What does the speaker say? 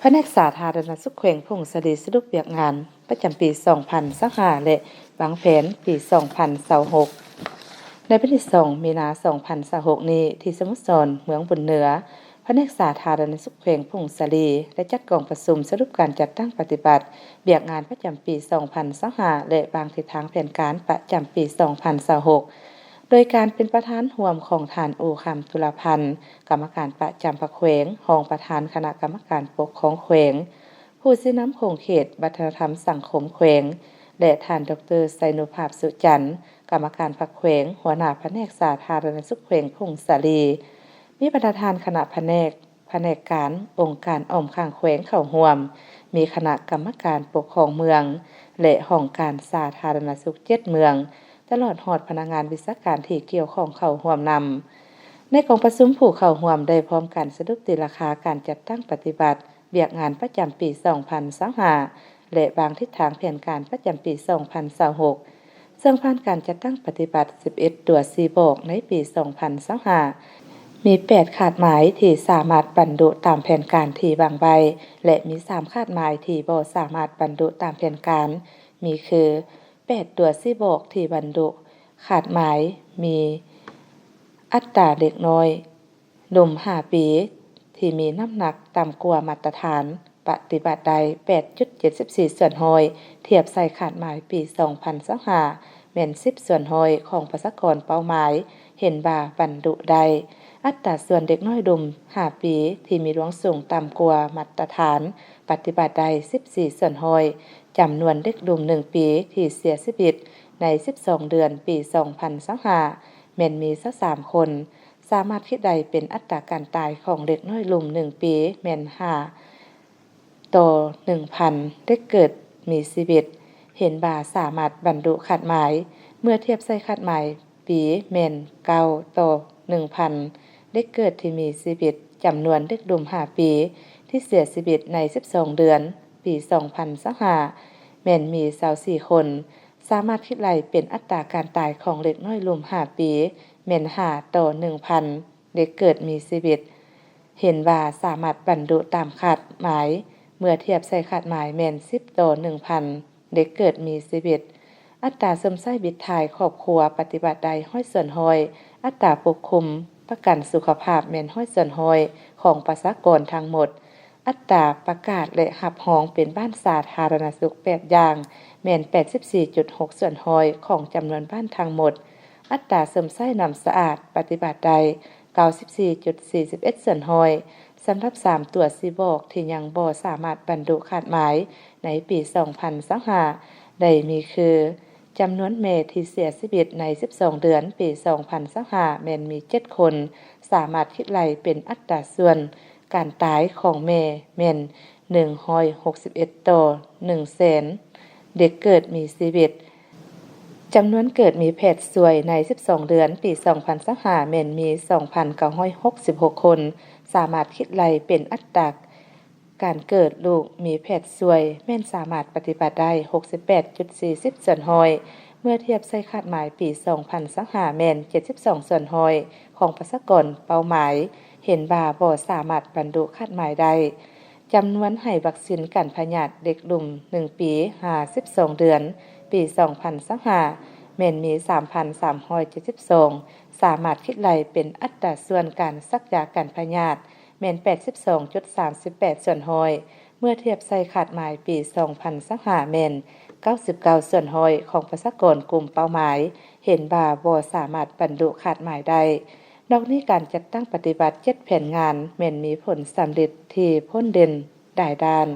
ພະແນກສາທາລະນະສຸກແຂວງຜົ້ງສາລີສະຫຼຸບວຽກງານປະຈຳປີສອງພັນຊາວຫ້າ ແລະ ວາງແຜນປີສອງພັນຊາວຫົກ. ໃນວັນທີສອງ ມີນາ ສອງພັນຊາວຫົກນີ້ ທີ່ສະໂມສອນເມືອງບຸນເໜືອ, ພະແນກສາທາລະນະສຸກແຂວງຜົ້ງສາລີ ໄດ້ຈັດກອງປະຊຸມສະຫຼຸບການຈັດຕັ້ງປະຕິບັດວຽກງານປະຈຳປີສອງພັນຊາວຫ້າ ແລະ ວາງທິດທາງແຜນການປະຈຳປີສອງພັນຊາວຫົກ ໂດຍການເປັນປະທານຮ່ວມຂອງທ່ານ ອູຄຳ ຕຸລາພັນ ກຳມະການປະຈຳພັກແຂວງ, ຮອງປະທານຄະນະກຳມະການປົກຄອງແຂວງ, ຜູ້ຊີ້ນຳຂົງເຂດວັດທະນະທຳສັງຄົມແຂວງ ແລະ ທ່ານ ດອກເຕີ ໄຊນຸພາບ ສຸຈັນ ກຳມະການພັກແຂວງ, ຫົວໜ້າພະແນກສາທາລະນະສຸກແຂວງຜົ້ງສາລີ, ມີບັນດາທ່ານຄະນະພະແນກ, ພະແນກການ, ອົງການອ້ອມຂ້າງແຂວງເຂົ້າຮ່ວມ, ມີຄະນະກຳມະການປົກຄອງເມືອງ ແລະ ຫ້ອງການສາທາລະນະສຸກເຈັດເມືອງ, ຕະຫຼອດຮອດພະນັກງານວິຊາການທີ່ກ່ຽວຂ້ອງເຂົ້າຮ່ວມນຳ. ໃນກອງປະຊຸມ, ຜູ້ເຂົ້າຮ່ວມໄດ້ພ້ອມກັນສະຫຼຸບຕີລາຄາການຈັດຕັ້ງປະຕິບັດວຽກງານປະຈຳປີສອງພັນຊາວຫ້າ ແລະ ວາງທິດທາງແຜນການປະຈຳປີສອງພັນຊາວຫົກ ເຊິ່ງຜ່ານການຈັດຕັ້ງປະຕິບັດສິບເອັດຕົວຊີ້ບອກໃນປີສອງພັນຊາວຫ້າ ມີແປດຄາດໝາຍທີ່ສາມາດບັນລຸຕາມແຜນການທີ່ວາງໄວ້ ແລະ ມີສາມຄາດໝາຍທີ່ບໍ່ສາມາດບັນລຸຕາມແຜນການ ມີຄື ແປດຕົວຊີ້ບອກທີ່ບັນລຸຄາດໝາຍ ມີອັດຕາເດັກນ້ອຍ ໜຸ່ມຫ້າປີ ທີ່ມີນ້ຳໜັກຕ່ຳກວ່າມາດຕະຖານ ປະຕິບັດໄດ້ແປດຈຸດເຈັດສິບສີ່ສ່ວນຮ້ອຍ ທຽບໃສ່ຄາດໝາຍປີສອງພັນຊາວຫ້າ ແມ່ນສິບສ່ວນຮ້ອຍຂອງປະຊາກອນເປົ້າໝາຍ ເຫັນວ່າບັນລຸໄດ້. ອັດຕາສ່ວນເດັກນ້ອຍໜຸ່ມຫ້າປີ ທີ່ມີລວງສູງຕ່ຳກວ່າມາດຕະຖານ ປະຕິບັດໄດ້ສິບສີ່ສ່ວນຮ້ອຍ ຈຳນວນເດັກໜຸ່ມໜຶ່ງປີທີ່ເສຍຊີວິດໃນສິບສອງເດືອນປີສອງພັນຊາວຫ້າ ແມ່ນມີຊາວສາມຄົນ. ສາມາດຄິດໄດ້ເປັນອັດຕາການຕາຍຂອງເດັກນ້ອຍໜຸ່ມໜຶ່ງປີແມ່ນຫ້າຕໍ່ໜຶ່ງພັນເດັກເກີດມີຊີວິດ ເຫັນວ່າສາມາດບັນລຸຄາດໝາຍ ເມື່ອທຽບໃສ່ຄາດໝາຍປີແມ່ນເກົ້າຕໍ່ໜຶ່ງພັນເດັກເກີດທີ່ມີຊີວິດ. ຈຳນວນເດັກໜຸ່ມຫ້າປີທີ່ເສຍຊີວິດໃນສິບສອງເດືອນປີສອງພັນຊາວຫ້າ ແມ່ນມີຊາວສີ່ຄົນ. ສາມາດຄິດໄລ່ເປັນອັດຕາການຕາຍຂອງເດັກນ້ອຍໜຸ່ມຫ້າປີ ແມ່ນຫ້າຕໍ່ໜຶ່ງພັນເດັກເກີດມີຊີວິດ ເຫັນວ່າສາມາດບັນລຸຕາມຄາດໝາຍ ເມື່ອທຽບໃສ່ຄາດໝາຍແມ່ນສິບຕໍ່ໜຶ່ງພັນເດັກເກີດມີຊີວິດ. ອັດຕາຊົມໃຊ້ບິດຖ່າຍຄອບຄົວປະຕິບັດໄດ້ຮ້ອຍສ່ວນຮ້ອຍ, ອັດຕາປົກຄຸມປະກັນສຸຂະພາບແມ່ນຮ້ອຍສ່ວນຮ້ອຍຂອງປະຊາກອນທັງໝົດ. ອັດຕາປະກາດ ແລະ ຮັບຮອງເປັນບ້ານສາທາລະນະສຸກແບບຢ່າງແມ່ນແປດສິບສີ່ຈຸດຫົກສ່ວນຮ້ອຍຂອງຈຳນວນບ້ານທັງໝົດ. ອັດຕາຊົມໃຊ້ນ້ຳສະອາດປະຕິບັດໄດ້ເກົ້າສິບສີ່ຈຸດສີ່ສິບເອັດສ່ວນຮ້ອຍ. ສຳລັບສາມຕົວຊີ້ບອກທີ່ຍັງບໍ່ສາມາດບັນລຸຄາດໝາຍໃນປີສອງພັນຊາວຫ້າ ໄດ້ມີຄື ຈຳນວນແມ່ທີ່ເສຍຊີວິດໃນສິບສອງເດືອນປີສອງພັນຊາວຫ້າ ແມ່ນມີເຈັດຄົນ, ສາມາດຄິດໄລ່ເປັນອັດຕາສ່ວນການຕາຍຂອງແມ່ແມ່ນໜຶ່ງຮ້ອຍຫົກສິບເອັດຕໍ່ໜຶ່ງແສນເດັກເກີດມີຊີວິດ. ຈຳນວນເກີດມີແພດຊ່ວຍໃນສິບສອງເດືອນປີສອງພັນຊາວຫ້າ ແມ່ນມີສອງພັນເກົ້າຮ້ອຍຫົກສິບຫົກຄົນ, ສາມາດຄິດໄລ່ເປັນອັດຕາ ການເກີດລູກມີແພດຊ່ວຍແມ່ນສາມາດປະຕິບັດໄດ້ຫົກສິບແປດຈຸດສີ່ສິບສ່ວນຮ້ອຍ ເມື່ອທຽບໃສ່ຄາດໝາຍປີສອງພັນຊາວຫ້າ ແມ່ນເຈັດສິບສອງສ່ວນຮ້ອຍຂອງປະຊາກອນເປົ້າໝາຍ ເຫັນວ່າບໍ່ສາມາດບັນລຸຄາດໝາຍໄດ້. ຈຳນວນໃຫ້ວັກຊິນກັນພະຍາດເດັກໜຸ່ມໜຶ່ງປີຫາສິບສອງເດືອນ ປີສອງພັນຊາວຫ້າ ແມ່ນມີສາມພັນສາມຮ້ອຍເຈັດສິບສອງ ສາມາດຄິດໄລ່ເປັນອັດຕາສ່ວນການສັກຢາກັນພະຍາດ ແມ່ນແປດສິບສອງຈຸດສາມສິບແປດສ່ວນຮ້ອຍ ເມື່ອທຽບໃສ່ຄາດໝາຍປີສອງພັນຊາວຫ້າ ແມ່ນເກົ້າສິບເກົ້າສ່ວນຮ້ອຍຂອງປະຊາກອນກຸ່ມເປົ້າໝາຍ ເຫັນວ່າບໍ່ສາມາດບັນລຸຄາດໝາຍໄດ້. ນອກນີ້, ການຈັດຕັ້ງປະຕິບັດເຈັດແຜນງານ ແມ່ນມີຜົນສຳເລັດທີ່ພົ້ນເດັ່ນຫຼາຍດ້ານ.